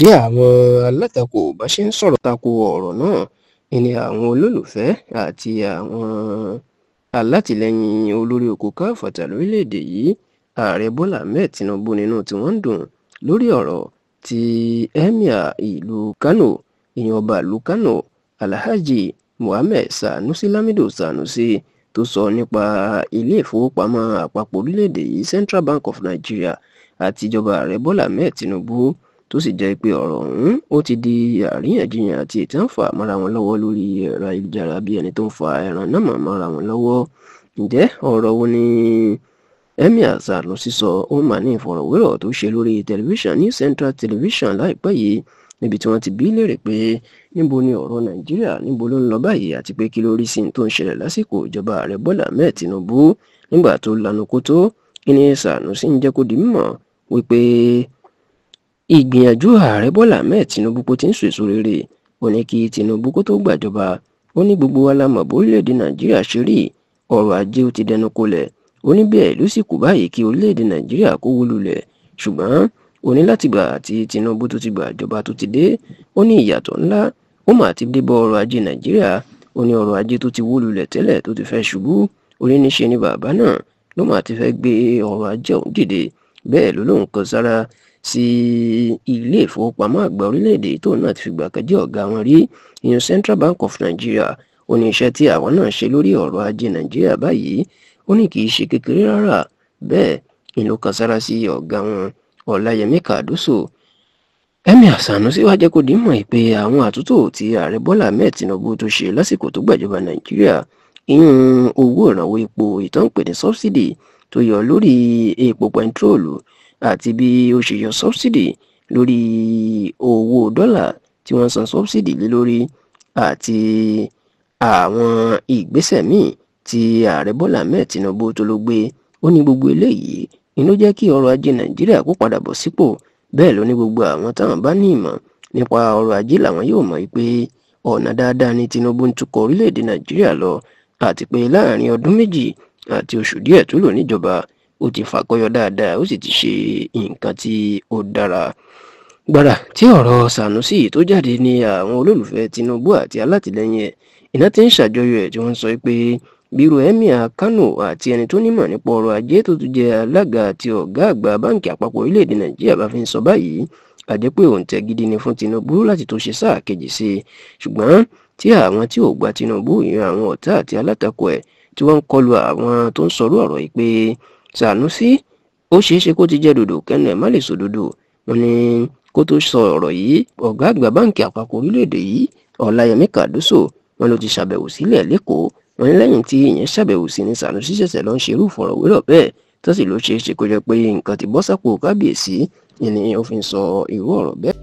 Bí àwọn alátakò bá ṣe ń sọ̀rọ̀ tako ọ̀rọ̀ náà ni àwọn olólùfẹ́ àti àwọn alátìlẹyìn olórí oko káfàtà lórílẹ̀‐èdè yìí, Ààrẹ Bọ́lá Ahmed Tinubu, nínú tí wọ́n ń dùn lórí ọ̀rọ̀ tí Emir ìlú Kano, ìyẹn ọba ìlú Kano, Alhaji Mohammed Sanusi Lamido Sanusi, tó sọ nípa ilé ìfowópamọ́ àpapọ̀ orílẹ̀‐èdè yìí, Central Bank of Nigeria, àti ìjọba Ààrẹ Bọ́lá Ahmed Tinubu, tó sì jẹ́ pé ọ̀rọ̀ ọ̀hún ó ti di àríyànjiyàn àti ìtàn fà mọ́ra wọn lọ́wọ́ lórí ẹ̀rọ ayélujára bí ẹni tó ń fa ẹran náà mọ̀ mọ́ra wọn lọ́wọ́. Ǹjẹ́ ọ̀rọ̀ wo ni Emir Sanusi sọ? Ó mà ní ìfọ̀rọ̀wérọ̀ tó ṣe lórí tẹlifíṣàn ní Central Television láìpẹ́ yìí, níbi tí wọ́n ti bí léèrè pé níbo ni ọ̀rọ̀ Nàìjíríà, níbo ló ń lọ báyìí, àti pé kí ló rí sí tó ń ṣẹlẹ̀ lásìkò ìjọba Ààrẹ Bọ́lá Ahmed Tinubu. Nígbà tó lanu kó tó, kí ni Sanusi ń jẹ́ kó di mímọ̀ wípé ìgbìyànjú Ààrẹ Bọ́lá Ahmed Tinubu kó ti ń sọ èso rere. Ó ní kí Tinubu kó tó gbàjọba, ó ní gbogbo wa la mọ̀ bórílẹ̀-èdè Nàìjíríà ṣe rí, ọrọ̀ ajé ó ti dẹnu kolẹ̀. Ó ní bẹ́ẹ̀ ló sì kù báyìí kí orílẹ̀-èdè Nàìjíríà kó wó lulẹ̀. Ṣùgbọ́n ó ní látìgbà tí Tinubu tó ti gbàjọba tó ti dé, ó ní ìyàtọ̀ ńlá ó mà ti dé bọ́ ọrọ̀ ajé Nàìjíríà. Ó ní ọrọ̀ ajé tó ti wó lulẹ̀ tẹ́lẹ̀ tó ti fẹ́ ṣubú, ó ní níṣe ni bàbá náà ló mà ti fẹ́ gbé ọrọ̀ ajé ọ̀hún dìde. Bẹ́ẹ̀ ló lóun kan sára sí ilé ìfowópamọ́ àgbà orílẹ̀-èdè tóun náà ti fìgbà kan jẹ́ ọ̀gá wọn rí, ìyẹn Central Bank of Nigeria. Ó ní iṣẹ́ tí àwọn náà ṣe lórí ọ̀rọ̀ ajé Nàìjíríà báyìí, ó ní kì í ṣe kékeré rárá. Bẹ́ẹ̀ ni ló kan sára sí ọ̀gá wọn, Ọláyẹmí Kàdóso. Emir Sanusi wá jẹ́ kó di mọ̀ pé àwọn àtúntò tí Ààrẹ Bọ́lá Ahmed Tinubu tó ṣe lásìkò tó gbàjọba Nàìjíríà, ìyún owó ìrànwọ́ epo ìtàn pè ní subsidy tó yọ lórí epo pẹntiróòlù, àti bí ó ṣe yọ subsidy lórí owó dọ́là tí wọ́n san subsidy lé lórí, àti àwọn ìgbésẹ̀ míì tí Ààrẹ Bọ́lá Ahmed Tinubu tó ló gbé, ó ní gbogbo eléyìí ni ló jẹ́ kí ọrọ̀ ajé Nàìjíríà kó padà bọ̀ sípò. Bẹ́ẹ̀ ló ní gbogbo àwọn táwọn bá ní ìmọ̀ nípa ọrọ̀ ajé làwọn yóò mọ̀ pé ọ̀nà dáadáa ni Tinubu ń tukọ̀ orílẹ̀-èdè Nàìjíríà lọ, àti pé láàrin ọdún méjì àti oṣù díẹ̀ tó lò níjọba, ó ti fàkọyọ dáadáa, ó sì ti ṣe nǹkan tí ó dára. Gbàrà tí ọ̀rọ̀ Sanusi tó jáde ní àwọn olólùfẹ́ Tinubu àti alátìlẹyìn ẹ̀ iná ti ń ṣàjọyọ̀ ẹ̀, tí wọ́n sọ pé bírò Emir Kano àti ẹni tó nímọ̀ nípa ọrọ̀ ajé tó tún jẹ́ alága àti ọ̀gá àgbà báǹkì àpapọ̀ orílẹ̀-èdè Nàìjíríà bá fi ń sọ báyìí, àjẹ́ pé òǹtẹ̀ gidi ni fún Tinubu láti tó ṣe sáà kejì sí i. Ṣùgbọ́n tí àwọn tí ò gba Tinubu, ìyẹn àwọn ọ̀tá àti alátakò ẹ̀, tí wọ́n ń kọlu àwọn tó ń sọrú ọ̀rọ̀ yìí pé Sanusi ó ṣeé ṣe kó ti jẹ́ dòdò kẹ́nu ẹ̀ má lè sọ dòdò. Wọ́n ní kó tó sọ ọ̀rọ̀ yìí, ọ̀gá àgbà báǹkì àpapọ̀ orílẹ̀-èdè yìí, Ọláyẹmí Kàdóso, wọn ló ti ṣàbẹ̀wò sílẹ̀ lẹ́kọ̀ọ́. Wọ́n ní lẹ́yìn tí ìyẹn ṣàbẹ̀wò sí ní Sanusi ṣẹ̀ṣẹ̀ lọ ń ṣerú ìfọ̀rọ̀wérọ̀ bẹ́ẹ̀, tó sì ló ṣeé ṣe kó jẹ́ pé nǹkan ti bọ́ sápò kábíyèsí ni ó fi ń sọ irú ọ̀rọ̀ bẹ́ẹ̀.